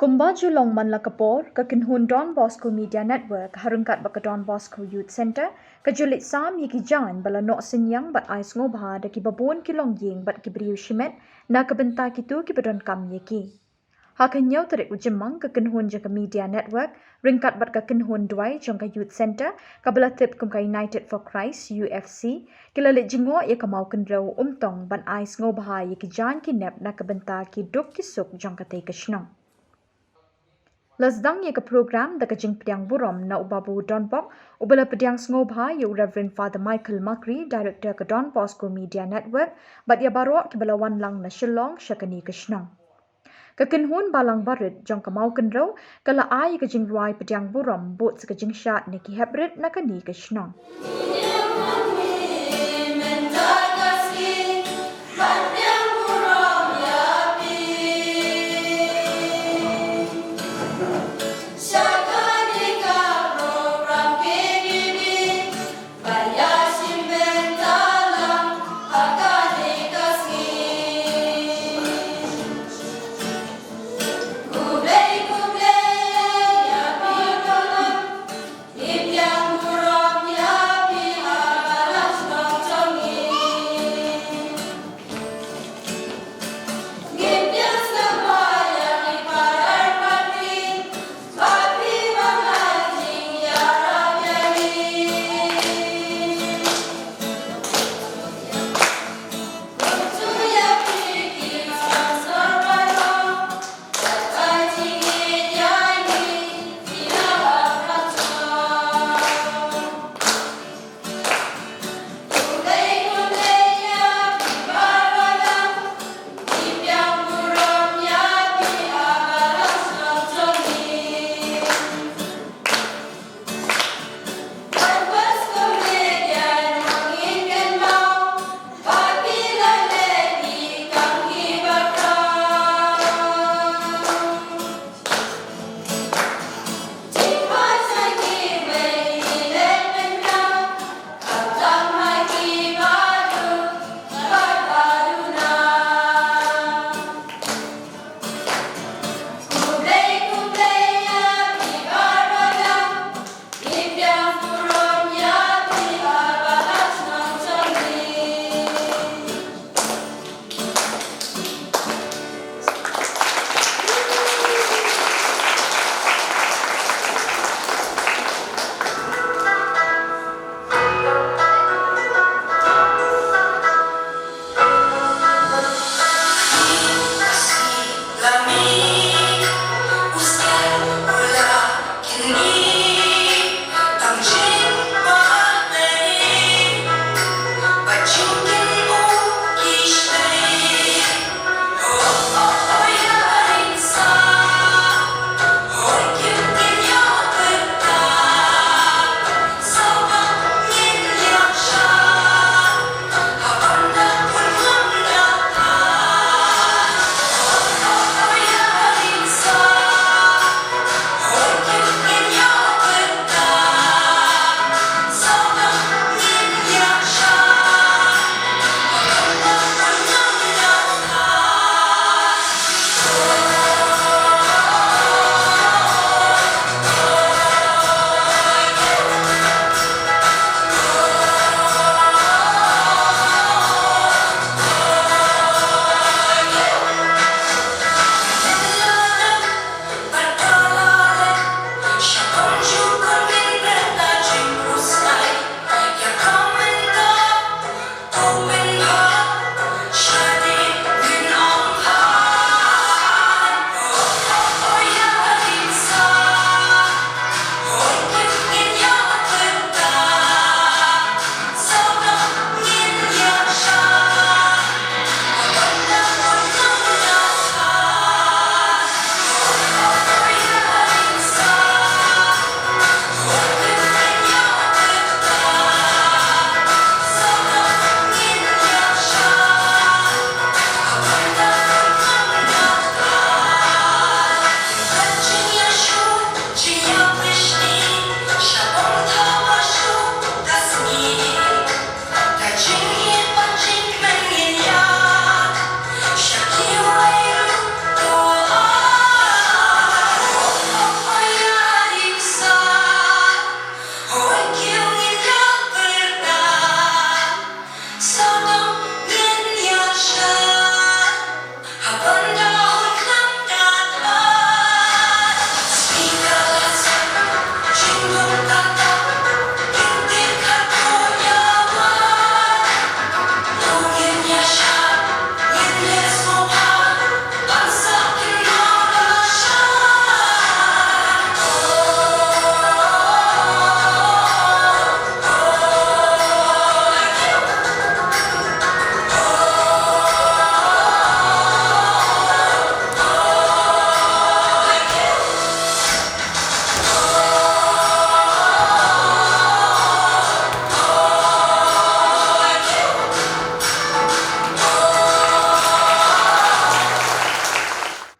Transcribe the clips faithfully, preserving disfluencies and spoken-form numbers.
Kumba ju long man la ka por, ka kynhun Don Bosco Media Network ha ryngkat bad ka Don Bosco Youth Centre ka ju leit sam ïa ki jaiñ ba la noh synñiang bad ai sngewbha da kiba bun ki longïing bad ki briew shimet na ka bynta kito kiba donkam ïa ki. Ha ka hynñiew tarik u Jymmang, ka kynhun jong ka Media Network ryngkat bad ka kynhun duwai jong ka Youth Centre, kaba la tip kum ka United for Christ, U F C, ki la leit jngoh ïa ka mawkynrew Umtong ban ai sngewbha ïa ki jaiñ ki nep na ka bynta ki duk ki suk jong katei ka shnong. La sdang ïa ka program da ka jingpdiang burom na u Babu Donbok, uba la pdiang sngewbha ïa u Reverend Father Michael Makri, Director ka Don Bosco Media Network, bad ïa baroh kiba la wan lang na Shillong sha kane ka shnong. Ka kynhun balang barit jong ka mawkynrew ka la ai ïa ka jingrwai pdiang burom bad sa ka jingshad na ki heprit na kane ka shnong.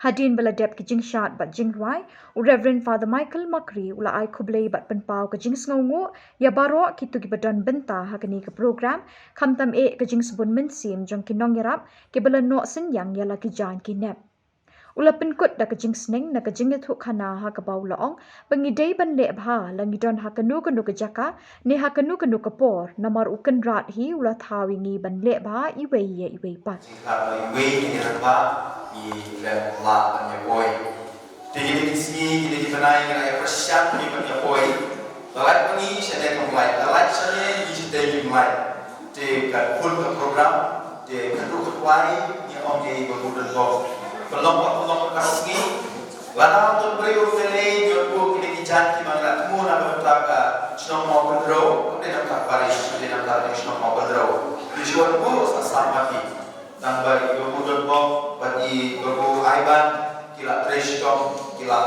Hadien ba la dep ki jingshad bad jingrwai, u Reverend Father Michael Makri u la ai khublei bad pynpaw ka jingsngewnguh ïa baroh kito kiba don bynta ha kane ka program, khamtam eh ka jingsbun mynsiem jong ki nongïarap kiba la noh synñiang ïa la ki jaiñ ki nep. U la pynkut da ka jingsneng na ka jingïathuhkhana ha kaba u la ong ba ngi dei ban leh bha la ngi don ha kano kano ka jaka ne ha kano kano ka por, namar u Kynrad hi u la thaw ïa ngi ban leh bha iwei ïa iwei pat. Jingkha ba iwei ngi leh bha, ngi leh bha ban ïa poi. Te kine ki sngi, kine ki bnai ngi la ïa pyrshang ngi ban ïa poi. La lait ma ngi shane kam lait, la lait shane ngi shatei ngim lait. Te ka khun ka program, te ka duk ka wai, ngi ong ïa i Babu Donbok. Pynlong ba pynlong ka sngi. Lada to briew te lei, jot buh kine ki jaiñ ki ba ngi la thmu na ka bynta ka shnong Mawkynrew, ka dei na ka parish, ka dei na ka shnong Mawkynrew. Ki shu wan buh sa sam ma ki. Tang ba i Babu Donbok bad i Babu Aiban ki la trei shitom, ki la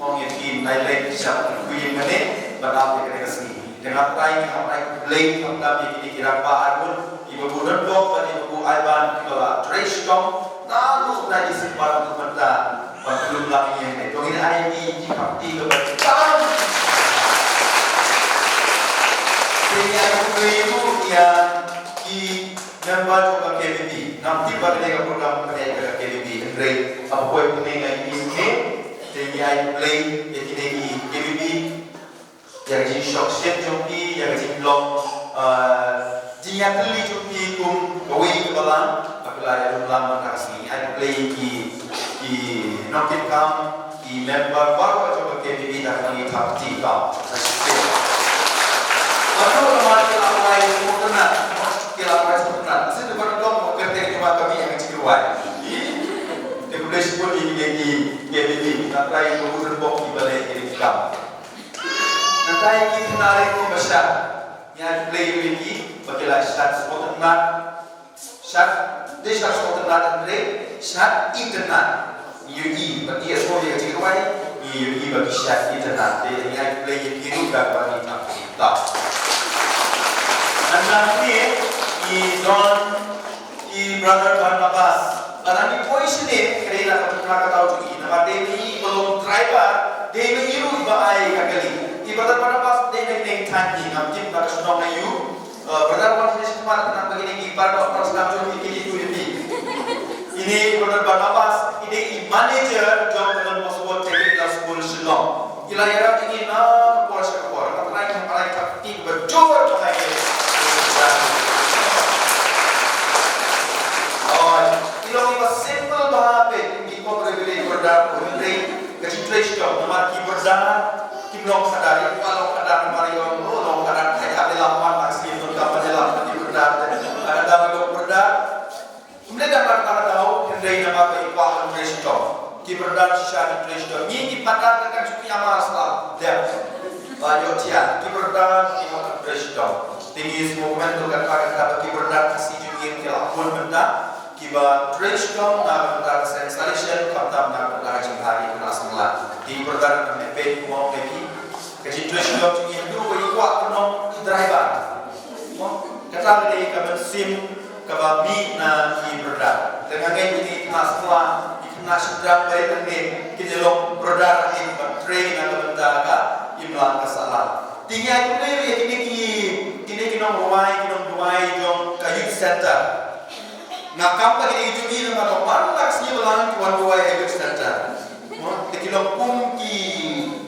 ong ïa ki nai leit sha Queen mane ban ap ïa kane ka sngi. Te nga trai, nga trai khublei khamtam ïa kine ki rangbah arngut, i Babu Donbok bad i Babu Aiban kiba la trei shitom naduh na December haduh mynta ban pynlong lang ïa kane. To ngin ai ïa ki ki khamti kaba tam. Te ngi ai khublei ruh ïa ki Member jong ka K B B, ngam tip ba kane ka program ka dei ka K B B, hynrei haba poi pynlong ïa kine, te ngi ai khublei ïa kine ki K B B, ïa ka jingshoh shet jong ki, ïa ka jinglong, ah, jingïatylli jong ki kum kawei ka balang, ba ki la ïalum lang mynta ka sngi. Ai khublei ïa ki, ki nongkitkam, ki member baroh jong ka K B B da kane ka party ka. Bad namar ki la rai sngewtynnat, ki la rai sngewtynnat. Shisien ba dang ka kyrteng jong nga ka mih ha ka jingruwai. Te khublei shibun ïa kine ki K B B, nga trai ba u Donbok kiba leh ïa ki kam. Nga trai ki khynnah rit kiba shad. Nga khublei ïa ki ba ki la shad sngewtynnat. Shad, dei shad sngewtynnat hynrei shad itynnat. Ngi ïohi ba ki ïa sngewthuh ïa ka jingrwai, ngi ïohi ba ki shad itynnat. Te ngi ai khublei ïa ki ruh da kaba ngi tap. Tap. Nangta hangne ngi don i Brother Barnabas. Lada ngi poi shane, ka dei na ka, na ka daw jong i. Namar dei ma i ba long driver, dei ma i ruh ba ai ka kali. I Brother Barnabas dei na kane ka thaiñ, ngam tip na ka shnong aïu. Eh, Brother Wan, shisha khmat na ba kine ki Barnabas, Barnabas, sngap jong ki, ki tu ïa phi. Ine Brother Barnabas, ine i manager jong ka Don Bosco Technical School Shillong. I la ïarap ïa ngi na ka por sha ka por. Ka trai ka trai ka ti ba jor ka ngai. Oi, i long i ba simple bha peit, i kong regulate Brother, ko hynrei ka jingtrei shitom namar ki Brother. Kim long khadar, i ba long khadar namar i ong, oh, long khadar, thait hap ïalam, man, ak siem, don kam ban ïalam, ki Brother te. Lada dang long Brother. Ym dei da mar, mar daw, hynrei namar ba i kwah ban trei shitom. Ki Brother shisha ki trei shitom. Ngi ki Brother ka kan shu ki amar sla dep. Ba ïoh thiah, ki Brother ki kwah ban trei shitom. Te ngi sngewkmen to kata kata ba ki Brother Khasi jong ngi ki la bun bynta. Kiba trei shitom na ka bynta ka seng Salesian, khamtam na ka bynta ka jingïaid ïa ka samla. Ki Brother, nga mut peit kumno ïa ki. Ka jingtrei shitom jong ki haduh ba ki kwah ban long driver. Kata ka dei ka mynsiem kaba mih na ki Brother. Te nga ngeit ïa ki khynnah samla, ki khynnah shynrang ba rit hangne, kin ïa long Brother hangne ban trei na ka bynta ka imlang ka sahlang. Te ngi ai khublei ïa kine ki, kine ki nongrwai, ki nongduwai jong ka Youth Center. Nga kam ba kine ki jong ngi, nga tong man la ka sngi ba lang ki wan duwai ha Youth Center. Mo, te ki long kum ki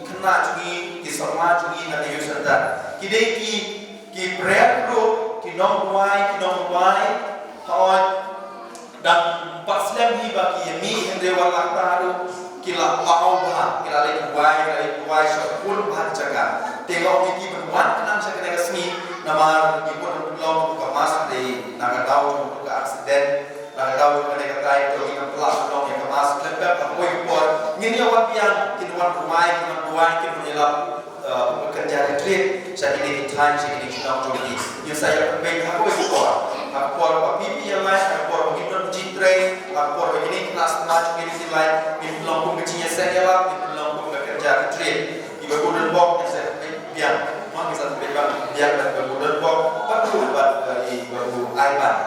khynnah jong ngi, ki samla jong ngi na ka Youth Center. Ki dei ki, ki prayer group, ki nongduwai, ki nongduwai. Hooid, dang pat slem hi ba ki ïa mih, hynrei wat la kata ruh ki la paw bha, ki la leit duwai, ki la leit duwai sha bun bha ki jaka. Te nga ong ïa ki ban wan khnang sha kane ka sngi, namar ngi bun ym pynlong ka mass, dei na ka daw jong ka accident, na ka daw jong kane ka tai, to ngi ym pynlong ïa ka mass, khlem pep ha kawei ka por ngin ïa wan biang, kin wan duwai, kin wan duwai, kin wan ïalap, eh, kum ka kynja retreat sha kine ki thaiñ, sha kine ki shnong jong ngi. Ngin sa ïa pynbeit ha kawei ka por, ha ka por ba phi phi ïa lait, ha ka por ba ngin don jingtrei, ha ka por ba kine ki khynnah samla jong ngi ki lait, ngin pynlong kum ka jingïaseng ïalap, ngin pynlong kum ka kynja retreat. I Babu Donbok ngin sa pynbeit biang, ma ngin sa pynbeit biang bad i Babu Donbok, bad ruh bad, eh, i Babu Aiban.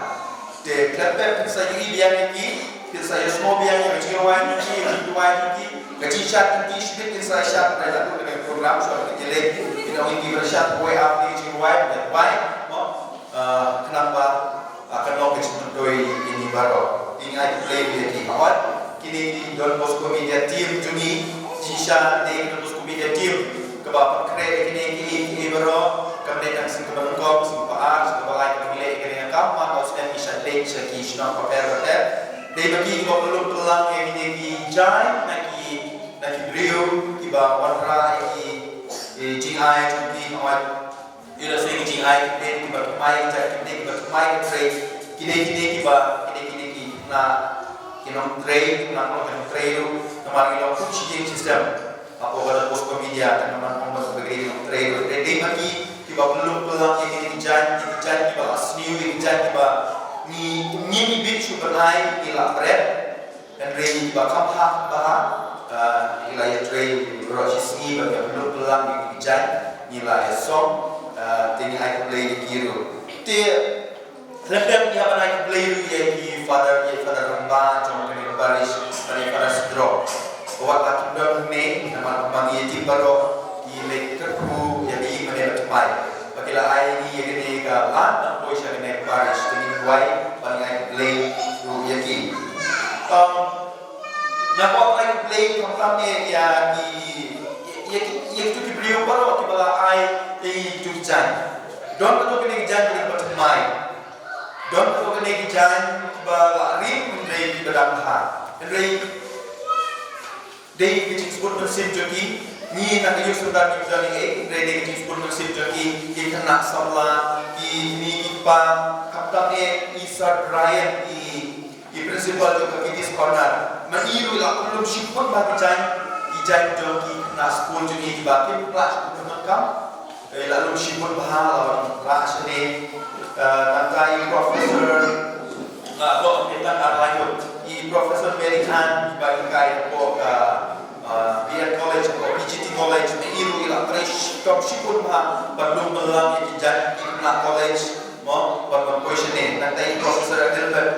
Te khlem pep ngin sa ïohi biang ïa ki, ngin Sa ïohsngew biang ïa ka jingrwai jong ki, ka jingrwai jong ki, ka jingshad jong ki, shibit kin sa ïa shad, ba la dep ïa ka program, shuwa ba kin ïaleh, kin ong ïa ki ban shad, kawei ar tylli ka jingrwai, ban ïa rwai, mo, ah, khnang ba, ah, kan long ka jingmyntoi ïa ngi baroh. Te ngi ai khublei ïa ki, hooid, kine ki Don Bosco Media Team jong ngi, jingshisha kine ki Don Bosco Media Team, kaba pynkhreh ïa kine ki, ki baroh, kam dei tang sien kaba nyngkong, sien kaba ar, sien kaba lai, kaba ngi leh ïa kane ka kam, man la u snem ngi shad leit sha ki shnong bapher bapher. Dei ma ki kiba pynlong pynlang ïa kine ki jaiñ na ki, na ki briew kiba wanrah ïa ki, eh, jingai jong ki, hooid. Ïa la shisha ki jingai ki dei kiba thymmai, ki dei kiba thymmai ki trei. Ki dei, ki dei kiba, ki dei, ki dei ki na, ki nongtrei, na ki nongtrei ruh, namar ki long kum shi ïing shi sem. Hapoh ka Don Bosco Media, te namar ong ba ki dei ki nongtrei ruh. Dei, dei ma ki kiba pynlong pynlang ïa ki, ki jaiñ, ki jaiñ kiba la sniew, ki jaiñ kiba ngi, ngi, ngi bit shuh ban ai, ngi la bret. Hynrei ba kham hap ba, ah, ngi la ïatrei baroh shi sngi ba ngi pynlong pynlang ïa ki jaiñ, ngi la ïasong, ah, te ngi ai khublei ïa ki ruh. Te lem bad ngi hap ban ai khublei ruh ïa ki Father, ïa Father Rambah jong kane ka parish, bad ïa Father Sdrok. Wat la kim don hangne, namar ba ngi ïa tip baroh ki leit kyrkhu ïa ka ïing mane ba thymmai. Ba ki la ai ïa ngi ïa kane ka lad ban poi sha kane ka parish, te ngi duwai ban ai khublei ruh ïa ki. Um, nga kwah ban ai khublei khamtam ïa ki, ïa ki, ïa kitu ki briew baroh kiba la ai ïa kitu ki jaiñ. Don katu kane ka jaiñ kaba thymmai. Don katu kane ka jaiñ kiba la rim, hynrei kiba dang bha. Hynrei dei ka jingsbun mynsiem jong ki, ngi na ka ïing sorkar ngim don ei ei, hynrei dei ka jingsbun mynsiem jong ki, ki khynnah samla, ki kmie ki kpa, khamtam eh i Sir Brian, i, i principal jong ka Kiddies Corner. Ma i ruh i la pynlum shibun bha ki jaiñ, ki jaiñ jong ki khynnah skul jong ngi kiba kim lah shuh ban pyndonkam. Te la lum shibun bha la wan rah shane. Eh, nangta i Professor, eh, to, ngi tang ar la ïoh. I Professor Mary Ann, iba hikai hapoh ka, eh, B N College, hapoh P G T College, ne i ruh i la trei shitom shibun bha ban lum pynlang ïa ki jaiñ ki khynnah college, mo, ban, ban poi shane. Nangta i Professor Adelbert,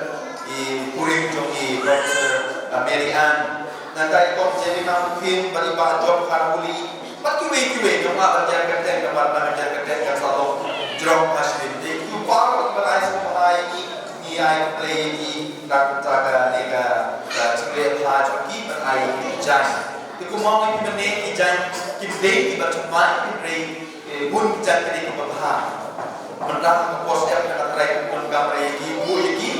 i kurim jong i Professor, eh, Mary Ann. Nangta i Kong Jemima Phuphim bad i Bah John Kharhuli bad kiwei kiwei, jong nga ban jan kyrteng namar ban jan kyrteng kan sa long jrong ha shisien. Te ki baroh kiba ai sngewbha ïa ngi, ngi ai khublei ïa ki na ka bynta kane ka, ka jingleh bha jong ki ban ai ïa ki jaiñ. Te kumno ngi pynmane ki jaiñ, kim dei kiba thymmai, hynrei eh, bun ki jaiñ ki dei kiba bha. Mynta ha ka por step ka Trai ka pyndonkam ïa ki, buh ïa ki.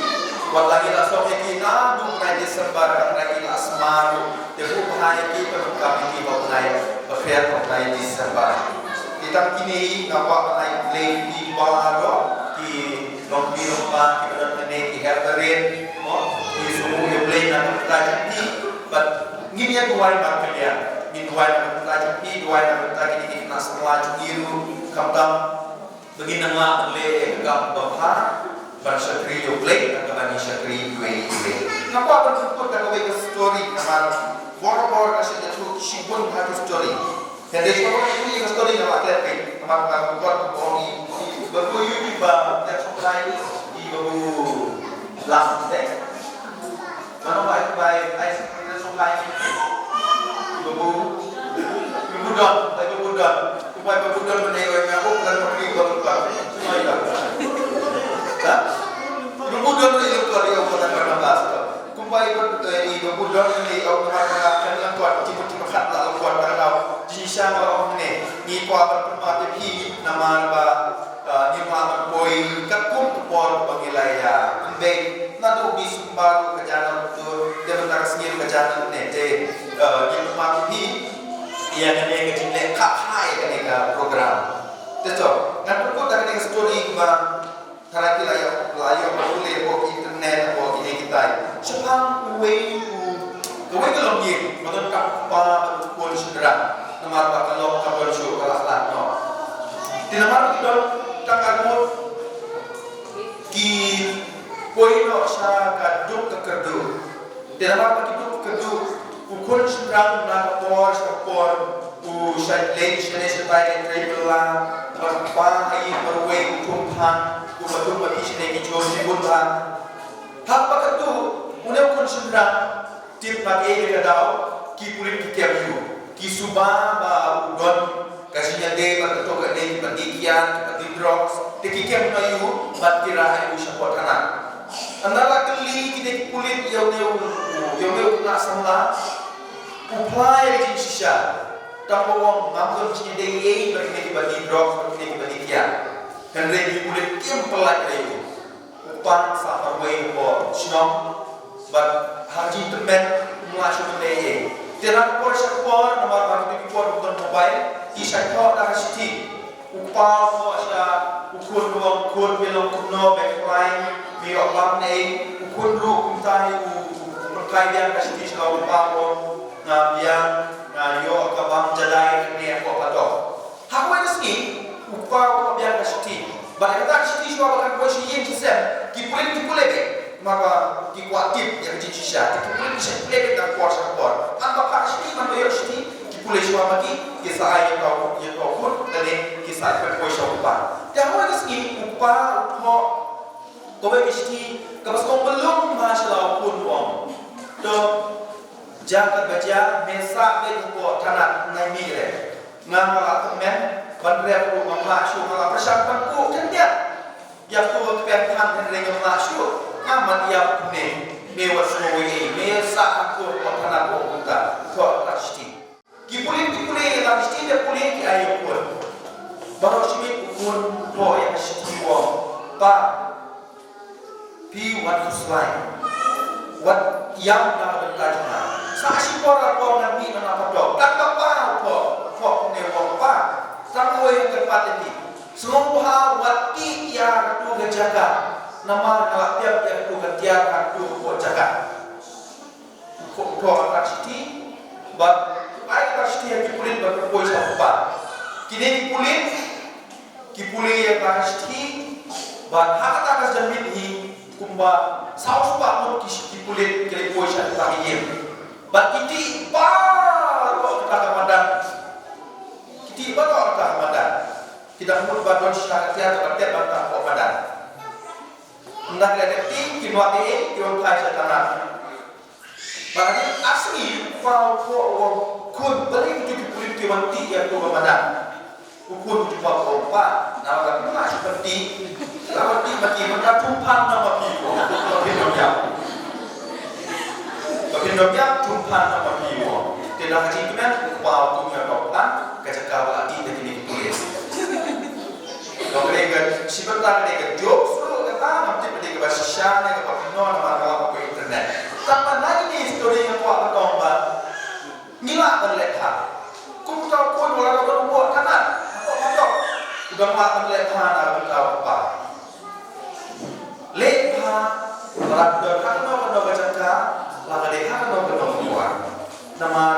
Wat la ngi la song ïa ki naduh u bnai December, ka Trai ka la sma ruh. Te buh bha ïa ki, pyndonkam ïa ki ha u bnai, ba khriat ha u bnai December. Te tang kine nga kwah ban ai khublei ïa ki baroh, ki longkmie longkpa kiba don hangne, ki hep barit, mo, ki sngewbha ïa U Blei na ka bynta jong ki. Bad ngin ïa duwai markylliang, ngin duwai na ka bynta jong ki, duwai na ka bynta kine ki khynnah samla jong ngi ruh, khamtam ba ngin nang lah ban leh ïa ka kam ba bha, ban shakri ïa U Blei, tang kaba ngi shakri ïa U Blei. Nga kwah ban pynkut da kawei ka story, namar borabor nga shait ïathuh shibun bha ki story. Hynrei shuwa ban ïathuh ïa ka story nga la klet peit, namar nga kwah ban ong ïa, ba ïoh ïa ki ba ïa shong lai ïa u Lam Teng. Mano ba ai, ba ai, ai, ai, ai, ai, ai, Babu, Babu Don, ai, Babu Don. Kumba ai Babu Don mynne, ai, ai, oh, bukan Babu Don, Babu Don. Semua itu. Ha? Babu Don tu yang keluar dia, bukan Barnabas tu. Kumba ai Babu, eh, Babu Don ni, oh, bukan, bukan, kan yang kuat, tipu-tipu khat lah, kuat, kan tahu. Jingshisha nga la ong hangne, ngi kwah ban pynmap ïa phi namar ba, ah, ngim lah ban poi katkum ka por ba ngi la ïa pynbeit. Naduh u bnai September ruh ka jan lut, te mynta ka sngi ruh ka jan lut ne, te, ah, ngin pynmap ïa phi ïa kane ka jingleh khapkha ïa kane ka program. Te to, ngan pynkut da kane ka story ba Tharai phi la ïoh, la ïoh ban pule hapoh internet, hapoh kine kitai. Shaphang uwei u, kawei ka longïing, ba don ka kpa bad u khun shynrang. Namar ba ka lok ka don shuh ka la khlad noh. Te namar ba ki don tang arngut, ki poi noh sha ka duk ka kyrduh. Te namar ba ki duk kyrduh, u khun shynrang na ka por sha ka por u shait leit shane shatai, leit trei bylla, bad u kpa ha ïing marwei u thung than, u ba thung ba phi shane ki jhur shibun than. Haba kyrduh, Une u khun shynrang, tip ma ei ka daw, ki pulit ki kem ïa u. Ki suba ba u don ka jingïadei bad kato kane kiba die kiad, kiba die drugs, te ki kem noh ïa u bad ki rah ïa u shapoh thana. Ynda la kylli kine ki pulit ïa une u, ïa une u khynnah samla, u phla ïa ka jingshisha. Tang ba u ong ngam don jingïadei ei bad kine kiba die drugs, bad kine kiba die kiad. Hynrei ki pulit kim pyllait ïa u. U kpa u sah marwei hapoh shnong bad ha ka jingtymmen um lah shuh ban leh ei. Te na ka por sha ka por namar ba ha kito ki por ym don mobile, ki shait thoh da ka shithi. U kpa u thoh sha u khun, u ong, khun, me long kumno, me khlaiñ, me ïoh bam ne ei. U khun ruh kumta hi u, u pynkai biang ka shithi sha u kpa, u ong nga biang, nga ïoh ka bam jadai ne hapoh phatok. Ha kawei ka sngi, u kpa u thoh biang ka shithi. Bad ïa kata ka shithi shuwa ba kan poi sha ïing sha sem, ki pulit ki pule beit. Namar ba ki kwah tip ïa ka jingshisha. Te ki pulit ki shait pule beit na ka por sha ka por. Haba phah shithi, haba ïoh shithi, ki pule shuwa ma ki, ki sa ai ïa u, ïa u khun, lane ki sa ai ban poi sha u kpa. Te ha kawei ka sngi, u kpa u thoh kawei ka shithi kaba sngewbha lum bha sha la u khun, u ong, to, jia katba jia, me sah beit hapoh thana nai mih re. Nga nga la tymmen ban rep ruh ngam lah shuh, nga la pyrshang ban kuh khyndiat ïa kato ka kpen than hynrei ngam lah shuh. Ngam mat ïa pune, me wat sngew ei ei, me sah hapoh thana, hapoh kumta. Thoh ka shithi. Ki pulit ki pule ïa ka shithi, te pule ki ai ïa u khun. Baroh shi miet u khun u thoh ïa ka shithi, u ong, pa, phi wat khuslai. Wat ïam na ka bynta jong nga. Sa shipor ar por ngan mih na ka phatok. Tang ba pa u thoh, u thoh kumne, u ong, pa, tang wei kyrpad ïa phi, sngewbha wat tih ïa katu ka jaka. Namar nga la pep ïa katu ka tiar ha katu ka jaka. U thoh, u thoh ïa ka shithi bad u ai ïa ka shithi ha ki pulit bad u poi sha u kpa. Kine ki pulit ki pule ïa ka shithi bad ha kata ka janmiet hi kumba saw spah ngut ki, ki pulit ki la poi sha kata ka ïing. Bad ki tih baroh kata ka madan. Ki tih baroh kata ka madan. Ki dang mut ba don shisha ka tiar kaba tep ba kata ka madan. Ynda ki la dep tih, kim wad ei ei, ki wan phai sha thana. Bad hadien ar sngi, u kpa u thoh, u ong, khun, balei kito ki pulit ki wan tih ïa kato ka madan? U khun u jubab, u ong, pa, namar ba phim lah shuh ban tih, te la wan tih ma ki, mynta thung phan noh ma phi, u ong, ba phin ym ïap. Ba phin ym ïap, thung phan noh ma phi, u ong. Te na ka jingkmen, u kpa u tung ïa ka phan, ka jaka ba la tih da kine ki pulit. Ka dei ka, shi bynta ka dei ka joke ruh kata, ngam tip ka dei kaba shisha ne kaba kumno namar ka la poi internet. Tangba na kine ki story nga kwah ban ong ba ngi lah ban leh bha. Kum uta u khun u la dang don hapoh thana, hapoh phatok, u dang lah ban leh bha na ka bynta u kpa. Leh bha, la ka don ha kano kano ka jaka, la ka dei ha kano kano ka por. Namar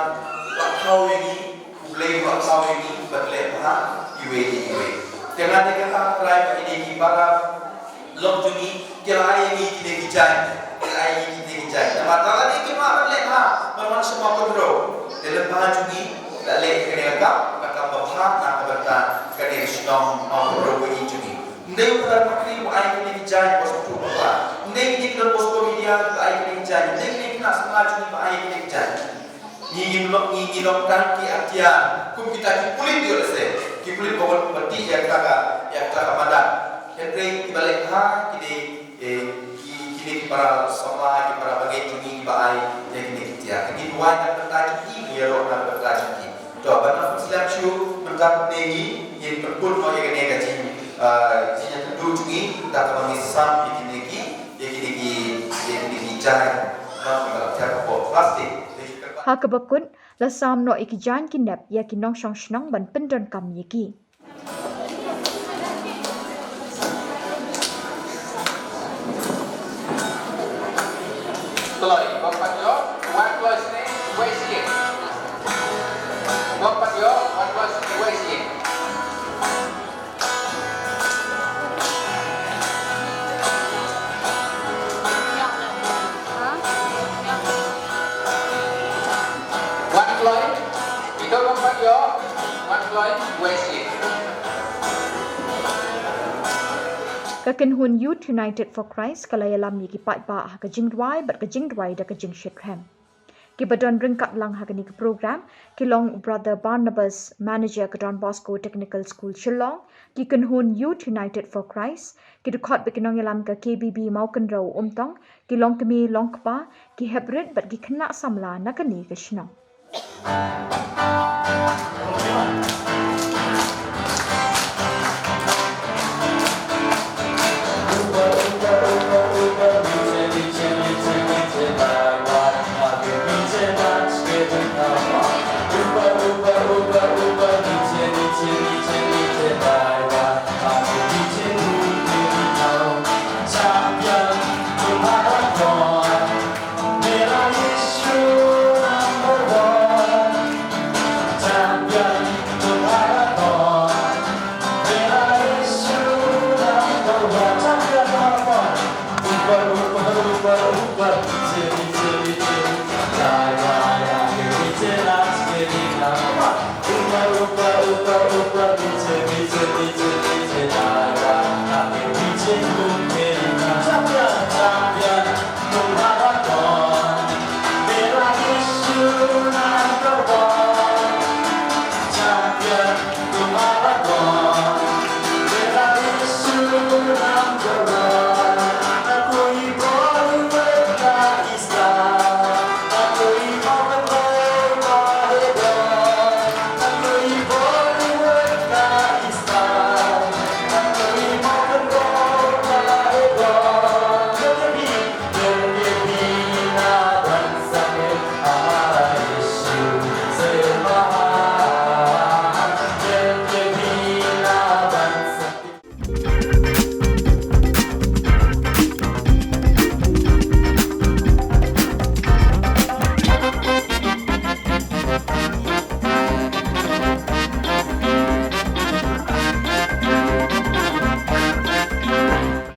la thaw ïa ngi, U Blei u la thaw ïa ngi ban leh bha iwei na iwei. Te nga dei kata, Trai, ba kine ki para lok jong ngi ki la ai ïa ngi kine ki jaiñ, ki la ai ïa ngi kine ki jaiñ. Namar lada kim lah ban leh bha, ban wan sha Mawkynrew, te lem bha jong ngi la leh kane ka kam, ka kam babha na ka bynta kane ka shnong Mawkynrew ba ïeit jong ngi. Ym dei u Phadar Makri u ai kine ki jaiñ, Bos Kynthei Bakla. Ym dei kine ki Don Bosco Media ki ai kine ki jaiñ. Ym dei kine ki khynnah samla jong ngi ba ai kine ki jaiñ. Ngi ngim long, ngi, ngi long tang ki atiar kum kita ki pulit, ïoh lehse ki pulit ba wan pynti ïa kata ka, ïa kata ka madan. Hynrei kiba leh bha ki dei, eh, ki, kine ki para samla, ki para bangeit jong ngi kiba ai ïa kine ki tiar. Ngi duwai na ka bynta jong ki, ïaroh na ka bynta jong ki. To, ban ym slem shuh, mynta kumne ngi, ngin pynkut noh ïa kane ka jing, ah, jingïatynduh jong ngi, da kaba ngi sam ïa kine ki, ïa kine ki, ïa kine ki jaiñ, ba ngi la thiah hapoh plastik. Ha kaba kut, la sam noh ïa ki jaiñ ki nep ïa ki nongshong shnong ban pyndonkam ïa ki. Kloi, bok pat ïoh, wan kloi sne, wei sien. Bok pat ïoh, wan kloi sne, wei sien. Wan kloi, ito bok pat ïoh, wan kloi, wei sien. Ka kynhun Youth United for Christ ka la ïalam ïa ki paidbah ha ka jingrwai bad ka jingduwai da ka jingshitrhem. Kiba don ryngkat lang ha kane ka program ki long Brother Barnabas, Manager ka Don Bosco Technical School Shillong, ki kynhun Youth United for Christ, ki dkhot bad ki nongïalam ka K B B Mawkynrew Umtong, ki longkmie longkpa, ki heprit bad ki khynnah samla na kane ka shnong.